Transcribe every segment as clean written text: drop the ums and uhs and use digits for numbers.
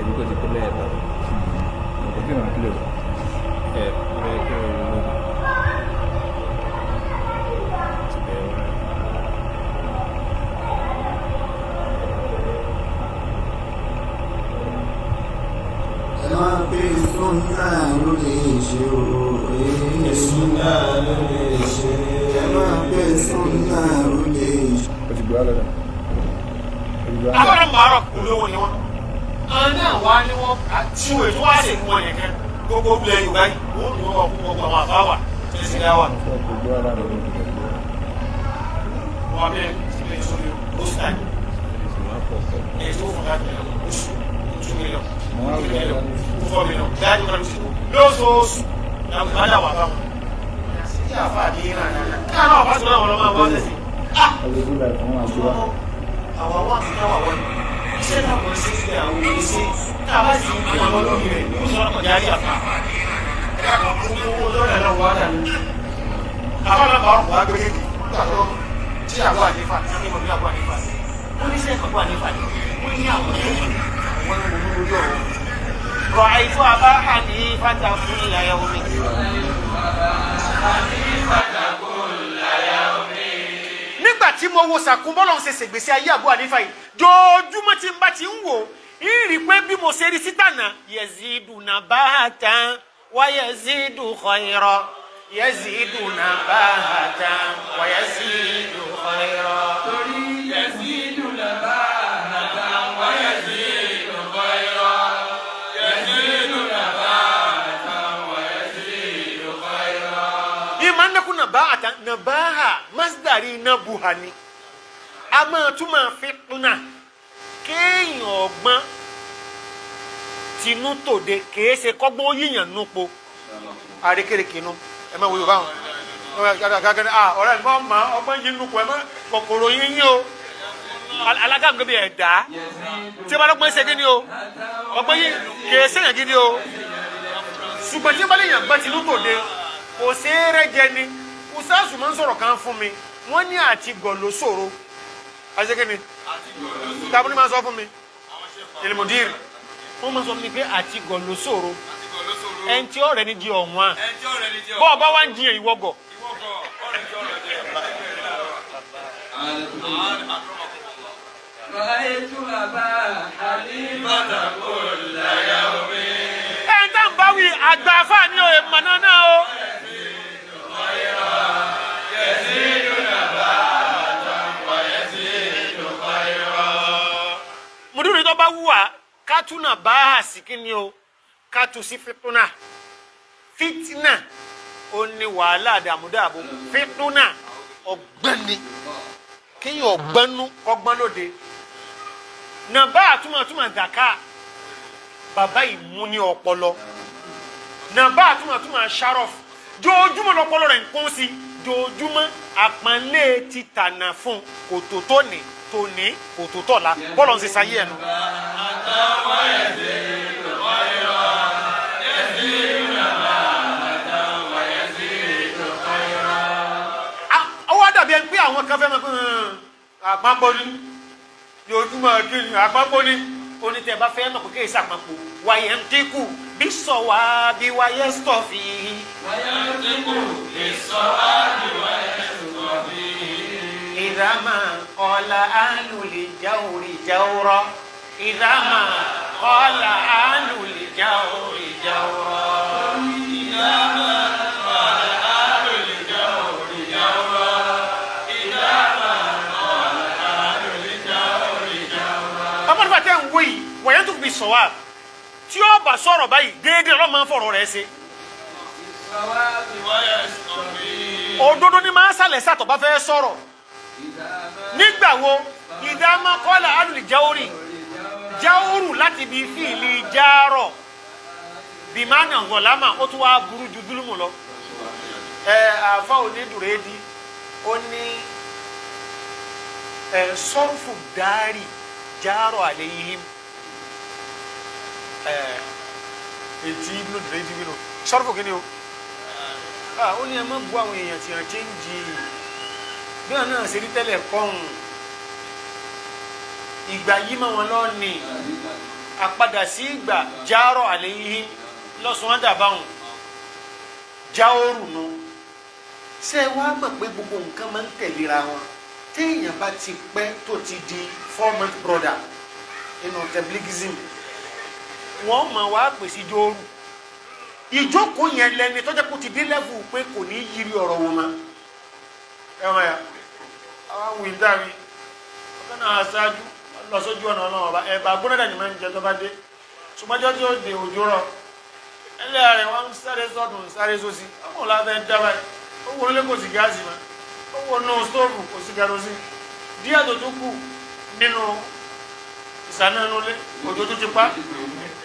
Ẹni kò ti pé mẹ́ta. Kò tí ì máa kílẹ̀. Ẹ bẹ́ẹ̀ kí n lóde. Ti bẹ̀rẹ̀ wá. Ẹ máa pe súnà ló lè ṣe o. Súnà ló lè ṣe. Ẹ máa pe súnà ló lè ṣe. Ó ti gbé wá lọ́dọ̀. Ó ti gbé wá. Agbára màárọ̀ olówó ni wọ́n. Àwọn náà wá ní wọ́n tí wọ́n ètò wá sí wọn yẹn kẹ́ gbogbo ilẹ̀ Yorùbá yìí wọ́n ní wọ́n kú gbogbo àwọn àfáwà tí ń sinmi wà. Ó ti gbé wá lọ́dọ̀. Ó ti gbé wá. Wọ́n bẹ́ẹ̀ ti bẹ́ẹ̀ sórí oṣù náà ẹ̀ tó fún káàkiri oṣù 2 million, 3 million, 4 million dájú kan sí lóṣooṣù làwọn ìbádà wà bá wọn. Sí àfáà ní ìrànlá káà náà wà sọ́dọ̀ àwọn ọlọ́mọ àwọn ọ̀sẹ̀ sí. Ọjọ́ tó láì fún wa gbé wá. Àwọn wà ní káwà wọ́n iṣẹ́ táwọn ṣe ṣe àwọn oníṣẹ́ tá a bá sì ń pín àwọn lórí rẹ̀ yóò sọ ọkọ̀ járí àfà ẹ̀ka kan fún owó lọ́rẹ̀ náà wà dànù. Àwọn náà bá ọkọ̀ agbé kéèké nígbà tó tí àbọ̀ àlefa tí wọ́n ní àbọ̀ àlefa wọ́n ní sẹ́ẹ̀kọ̀ àbọ̀ àlefa ni wọ́n ní àwọn tó wọ́n ń ronú lórí ọ̀rọ̀. رأيت أبا حنيفة كل يوم. Nígbà tí mo wo sàkún bọ́lọ̀ ń ṣe ṣègbésí ayé Abu Hanifa yìí jojúmọ́ tí n bá ti ń wò ń rí i pé bí mo ṣe rí sítànà yazidu nabatan wa yazidu khayra, yazidu nabatan wa yazidu khayra. Torí yazidu nabatan wa yazidu khayra. Yazidu nabatan wa yazidu khayra. Ìmọ̀ ndẹ́kun nabatan nabaha masdari nabuha ni a máa tún máa fi kúnà kéèyàn ọgbọ́n tinú tòde kèé ṣe kọ́gbọ́n yíyàn núpo àrékèrèké nu ẹ máa wo Yorùbá wọn ọ̀rẹ́ mi máa ọgbọ́n yín núpo ẹ má kòkòrò yín yín o alágàgbé bíi ẹ̀dá tí wọ́n bá lọ́gbọ́n ṣe kíni o ọgbọ́n yín kèé ṣèyàn gidi o ṣùgbọ́n tí wọ́n bá lè yàn gbọ́n tinú tòde kò ṣeé rẹ́jẹ ni kùsàsù máa ń sọ̀rọ̀ kan fún mi wọ́n ní àti gọ̀ ló ṣòro àti kíni tàbí ní máa sọ fún mi ìlmùdírì wọ́n máa sọ fún mi pé àti gọ̀ ló ṣòro ẹni tí ọ̀rẹ́ ni di ọ̀wọ́n bọ́ ọba wa ń jiyàn ìwọ gọ̀. رأيت أبا حنيفة كل يوم. Ẹ̀ ń tá n bá wí àgbà afáà ní òye mọ̀nà náà o. Mùdúrù tó bá wù wá kátúnà bá a sì kí ni o kátú sí fitúnà fitínà ó ní wàhálà dààmúdààbò fitúnà ọgbẹ́ni kéèyàn ọgbẹ́nu ọgbọ́n lóde nàbà àtúmọ̀túmọ̀ dàkà bàbá ìmú ní ọpọlọ nàbà àtúmọ̀túmọ̀ sharaf jojúmọ́ lọpọlọ rẹ̀ ń kún sí jojúmọ́ àpọ́nlé ti tànà fún kòtò tóní tóní kòtò tọ̀la bọ́ọ̀lù ń ṣe sayé ẹnu. Ó wá dàbí ẹni pé àwọn kan fẹ́ máa pé àpapọ̀ ni yojúmọ́ kí ni àpapọ̀ ni onítẹ̀ bá fẹ́ mọ̀ pé kéèsì àpapọ̀ wáyé ń dínkù bí sọ wá bí wáyé sọ̀fì. وينطق بالصواب ويصطفي. إذا ما قال أهل الجور جورا، إذا ما قال أهل الجور جورا. إذا ما قال أهل الجور جورا. إذا ما قال أهل الجور جورا. Ọmọdé bá tẹ́ ń wé yìí wọ̀nyẹn tó fi sọ̀ wá tí ó bá sọ̀rọ̀ báyìí déédéé ọlọ́mọ máa ń fọ̀rọ̀ rẹ̀ ṣe. بالصواب ويصطفي. Òdodo ni máa ń sàlẹ̀ sàtọ̀ bá fẹ́ sọ̀rọ̀. إذا ما Nígbà wo ìdámọ́ kọ́lá alùlì jáórì jáórù láti bí fíìlì járọ̀ bìmánà gọ̀lámà ó tún wá burú ju dúlùmù lọ. Ẹ àfa onídùrédì ó ní ẹ sọ́rùfù dárì járọ̀ àlẹ́ yìí ẹ ètí ibùdó dùrédì wínú sọ́rùfù kí ni o ó ní ẹ má bu àwọn èèyàn tí wọ́n ti ń jì bí wọn náà ṣe rí tẹ́lẹ̀ kọ́hún ìgbà yìí mọ́ wọn lọ́ọ̀nì. Àpadà sí ìgbà járọ̀ àléyìn lọ́sùn dàbáhùn jáórù nu. Ṣé ẹ wá mọ̀ pé gbogbo nǹkan máa ń tẹ̀léra wọn? Téèyàn bá ti pẹ́ tó ti di 4 month brother nínú tẹ̀blígísìm, wọ́n máa wá pèsè jóoru. Ìjókòó yẹn lẹni tọ́jà kó ti dé lẹ́fù pé kò ní yiri ọ̀rọ̀ wọn mọ́. Ẹ wọ́n yà àwọn wìí dàbí ọ̀kan náà aṣáájú lọ sójú ọ̀nà ọlọ́run ọba ẹ̀bà gbọ́dọ̀ ní máa ń jẹ tó bá dé, ṣùgbọ́njọ́ tí ó dé òjò rọ ẹlẹ́yà rẹ̀ wọ́n ń sáré sọ́dún sáré sósì. Ọmọ òun láfẹ́ dábàá yìí, ó wọlé lé, kò sí gáàsì mọ́, ó wọ nù stóòfù, kò sí kerosene, díẹ̀ tó tún kù nínú ìsànà nulẹ̀, òjò tó ti pa.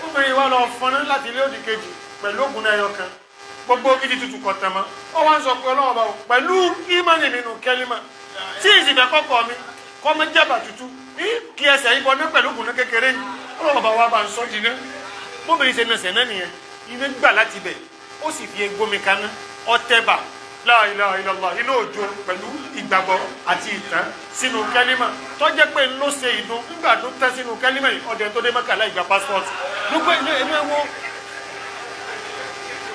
Obìnrin wa lọ fọnà láti ilé òdì kejì pẹ̀lú ògùn náà ẹyọ kan, gbogbo gidi tutù kọ̀tàn mọ́. Ó wá ń sọ pé ọlọ́run ọba ò pẹ̀lú ìmánì nínú kẹ́límà tí ìsìnkú kọ́kọ́ mi kọ́ mọ́ jẹ́bà tútù ní kí ẹsẹ̀ yìí bọ́ ní pẹ̀lú ògùn náà kékeré yìí, ọlọ́run ọba wa bá ń sọ jìnnà. Bóbìnrin ṣe nàṣẹ̀ náà nìyẹn, iná gbà láti bẹ̀, ó sì fi egbómi kaná ọtẹ́bà. La ilaha illallah, inú òjò pẹ̀lú ìgbàgbọ́ àti ìtàn sínú kẹ́límà tó jẹ́ pé ló ṣe ìdun nígbà tó tẹ́ sínú kẹ́límà yìí, ọdẹ tó dé Mẹ́kà láì gba passport gbogbo inú ẹ̀mí ẹ̀wọ̀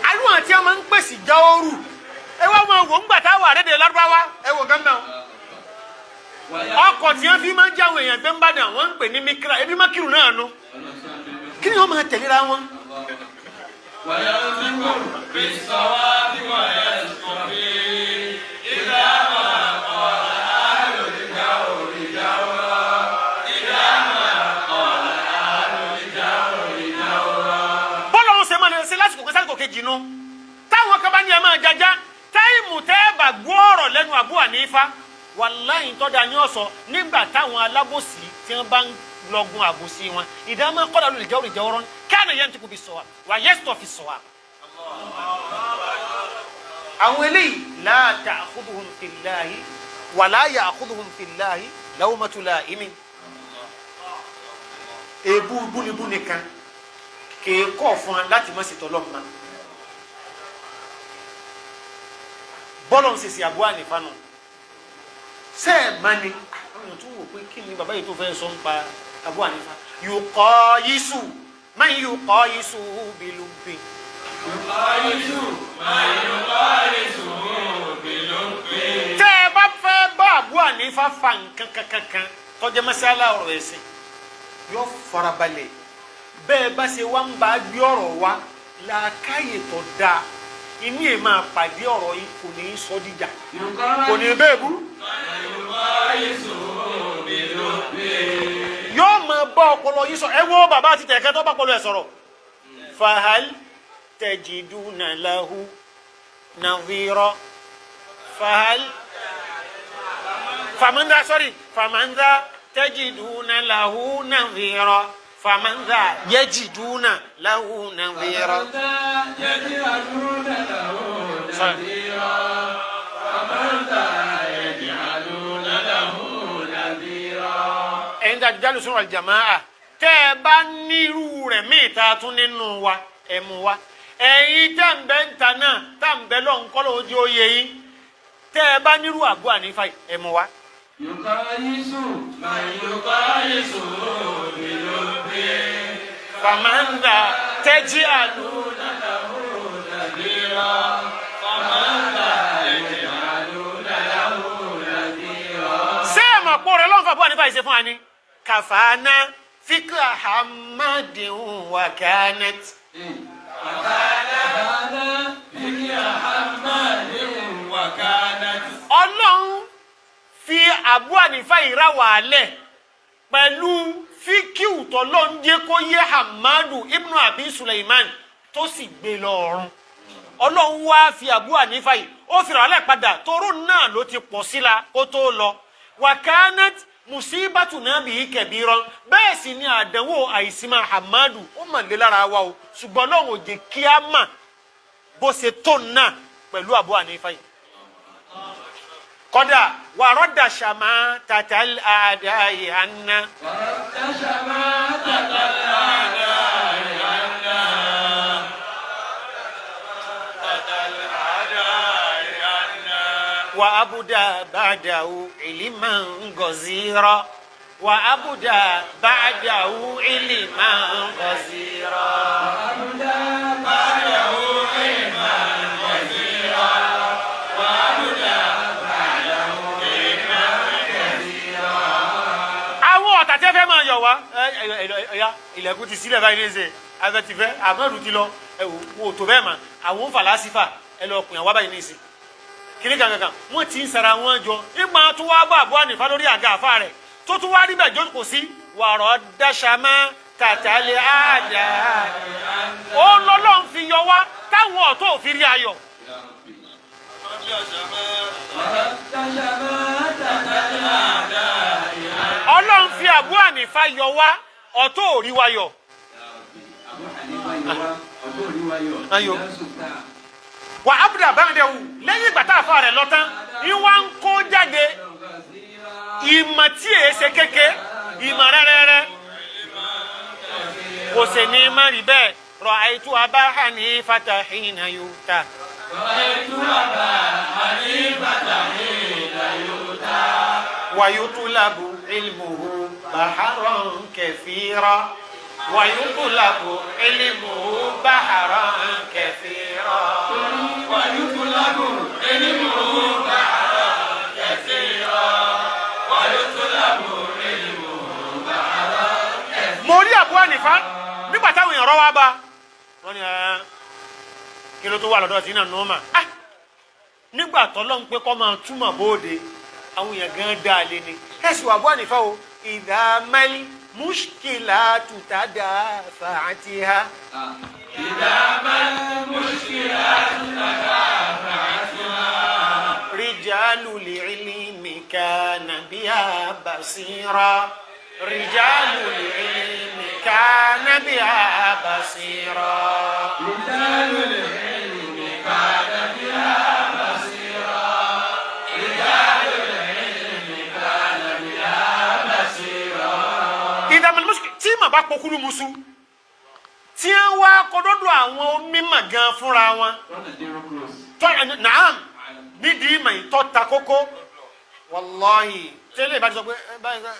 alúwọ̀n àti ọmọ ń pèsè jáórù. Ẹ wá máa wò ńgbà táwọn àrédè lárúbáwá, ẹ wò gánà ọkọ̀ tí wọ́n fi máa ń jáwọ́ èèyàn gbé ń bàdàn, wọ́n ń pè ní mikra, ebi mákìrù náà nu. Kí ni wọ́n máa tẹ̀léra wọn? وينطق بالصواب ويستقيم إذا ما قال أهل الجور جورا، إذا ما قال أهل الجور جورا. Bọ́lá ń ṣe máa ṣe lásìkò kan sásìkò kejì nu, táwọn kan bá ní ẹ máa jaja táìmù tẹ́ ẹ bá gbọ́ ọ̀rọ̀ lẹ́nu Abu Hanifa, wàláhì tọ́da ní ọ̀sọ̀ nígbà táwọn alábòsí tí wọ́n bá ń lọ́gun àbòsí wọn ìdámọ́ kọ́dà ló lè jẹ́ òrìjẹ́ ọ̀rọ̀ káàní yẹn ti kò fi sọ̀wà wà yẹ́sítọ̀ fi sọ̀wà. Àwọn eléyìí la ta'khudhuhum fillahi wa la ya'khudhuhum fillahi lawmatu la'imin. Èébú búnibúni kan kèé kọ̀ fún wa láti má ṣètò ọlọ́mọ bọ́lọ̀ ń ṣèṣì Abu Hanifa nù sẹ́ẹ̀ má ni àwọn èèyàn tún wò pé kí ni bàbá yìí tó fẹ́ sọ ń pa Abu Hanifa. Yuqayisu man yuqayisu bilubbi. يقايس ما يقايسه بلب. Tẹ́ ẹ bá fẹ́ bá Abu Hanifa fa nǹkan kankankan tó jẹ́ masala ọ̀rọ̀ ẹ̀sìn, yóò farabalẹ̀. Bẹ́ẹ̀ bá ṣe wá ń bá gbé ọ̀rọ̀ wa làákàyè tó dáa inú ẹ̀ máa pàdé ọ̀rọ̀ yìí, kò ní í sọ díjà, kò ní í bẹ́ẹ̀ bú. يقايسه بلب. Yóò máa bá ọpọlọ yìí sọ. Ẹ wo bàbá àti tẹ̀kẹ́ tó bá pọlọ ẹ̀ sọ̀rọ̀. Fahal tajiduna lahu nadhira fahal famanda, sorry, famanda tajiduna lahu nadhira famanda yajiduna lahu nadhira. يجعلون له نذيرا، فمن ذا يجعلون له نذيرا. Ẹ̀yin tá a jálù sún aljamaa, tẹ́ ẹ bá nírú rẹ̀ míì tá a tún nínú wa, ẹ̀ mú wa. Ẹ̀yin tẹ́ ń bẹ́ ń ta náà, tá ń bẹ́ lọ́n kọ́ lóun jẹ́ oyè yín, tẹ́ ẹ bá nírú Abu Hanifa yìí, ẹ̀ mú wa. يقايس من يقايسه بلب. Famanda taj'alu له نذيرا، فمن ذا يجعلون له نذيرا. Ṣé ẹ̀ mọ̀ pọ̀ rẹ̀ lọ́n fún Abu Hanifa yìí ṣe fún wa ni kàfáàná fíkà hamadin wa kanat. فكان فكر حماد وكانت. Ọlọ́run fi Abu Hanifa ìra wàhálẹ̀ pẹ̀lú fíkìú tọ́lọ́n jẹ́ kó yé Hamadu ibnu Abi Suleiman tó sì gbé lọ ọ̀run. Ọlọ́run wá fi Abu Hanifa yìí, ó fi ràálẹ̀ padà toró náà ló ti pọ̀ sí la kó tó lọ. Wàkánát musibatu náà bìí kẹ̀bí rán, bẹ́ẹ̀ sì ni àdánwò àìsímà Hamadu ó mà lé lára wa o, ṣùgbọ́n Ọlọ́run ò jẹ́ kí á mà bó ṣe tó náà pẹ̀lú Abu Hanifa yìí. Kódà wàrọ́dà ṣàmà tàtàl àdáyé àná. ورد شماتة الأعداء عنا، الأعداء عنا. وأبدى بعده علما غزيرا. Wà á bùdà ba'dahu ilman ghazira. Àwọn ọ̀tà tí ẹ fẹ́ máa yọ̀ wá, ẹ̀yà ilẹ̀kùn ti sílẹ̀ báyìí léṣe, afẹ́ ti fẹ́ àmọ́rù ti lọ, ẹ wò ó tó bẹ́ẹ̀ mà, àwọn ń fàlásífà ẹ lọ pìyàn wá báyìí nísìn kiri kankankan wọ́n ti ń sara wọn jọ. Ìgbà tó wá bá àbúrò ànífà lórí àga àfa rẹ̀ tó tún wá rí bẹ́ẹ̀ jókòó sí wàrọ̀ dáṣàmá tàtàlẹ́ àdá, ó lọ́lọ́ ń fi yọ wá táwọn ọ̀tọ̀ ò fi rí ayọ̀. Ọlọ́run fi àbúrò ànífà yọ wá, ọ̀tọ̀ ò rí wa yọ. Ayọ̀. Wà ábùdà báńdẹ̀wù lẹ́yìn ìgbà tá a fa rẹ̀ lọ tán, ìwà ń kó jáde ìmọ̀ tí èé ṣe kéke, ìmọ̀ rẹ́rẹ́rẹ́ kò sì ní má rí bẹ́ẹ̀. Rọ àìtú Aba Hanifata hina yuta. ويطلب علمه بحرا كثيرا، ويطلب علمه بحرا كثيرا. ويطلب علمه بحرا كثيرا، ويطلب علمه بحرا. Mo rí Abu Hanifa nígbà táwọn èèyàn rọ́ wá bá wọ́n ní ẹ́ kí ló tó wà lọ́dọ̀ tí náà nù mà á nígbà tọ́lọ́ ń pé kọ́ máa túmọ̀ bóde, àwọn èèyàn gan dáa lé ní ẹ sì wà Abu Hanifa o. Ìdá mẹ́lí mushkilatu tadafa'atiha. إذا ما المشكلات تدافعتها. رجال العلم كان بها بصيرا، رجال العلم كان بها بصيرا. رجال العلم كان بها بصيرا، رجال العلم كان بها بصيرا. Ìdààmú mùsùlùmí tí màá bá pokúrú musu tí ń wá kọdọdọ àwọn onímọ̀ gan fúnra wọn tọ́ naam nídìí ìmọ̀ ìtọ́ ta kókó, wàláhì tẹ́lẹ̀ ìbá ti sọ pé ẹ, báyìí sọ,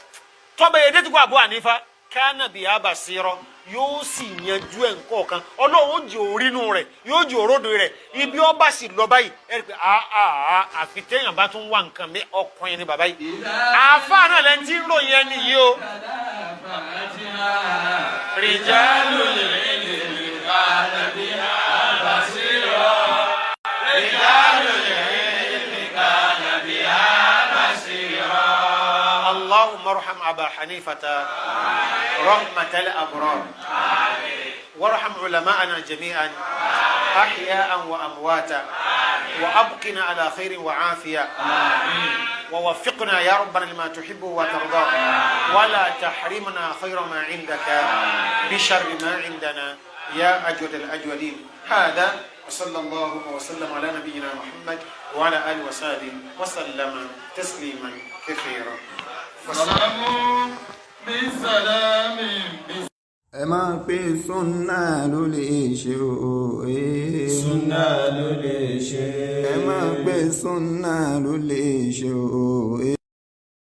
tọ́bẹ̀ èdè tí kò Abu Hanifa kánà bí abasirọ yóò sì yanjú ẹ̀ nǹkan ọlọ́run ó jẹ́ orínú rẹ̀, yóò jẹ́ òródo rẹ̀, ibi ọba sì lọ báyìí ẹ rí i pé àà àfi téèyàn bá tún wà nǹkan mi ọkùnrin ni bàbá yìí, àáfàá náà lẹ́ni tí ń ròyìn ẹni yìí o. تدافعتها. رجال العلم كان بها بصيرا، رجال العلم كان بها بصيرا. اللهم ارحم أبا حنيفة رحمة الأبرار، وارحم علماءنا جميعا أحياء وأمواتا، وأبقنا على خير وعافية، ووفقنا يا ربنا لما تحب وترضى، ولا تحرمنا خير ما عندك بشر ما عندنا يا أجود الأجودين. هذا وصلى الله وسلم على نبينا محمد وعلى آله وصحبه وسلم تسليما كثيرا. سلام بسلام. Ẹ máa pé súnà ló lè ṣe o. Súnà ló lè ṣe. Ẹ máa pé súnà ló lè ṣe o.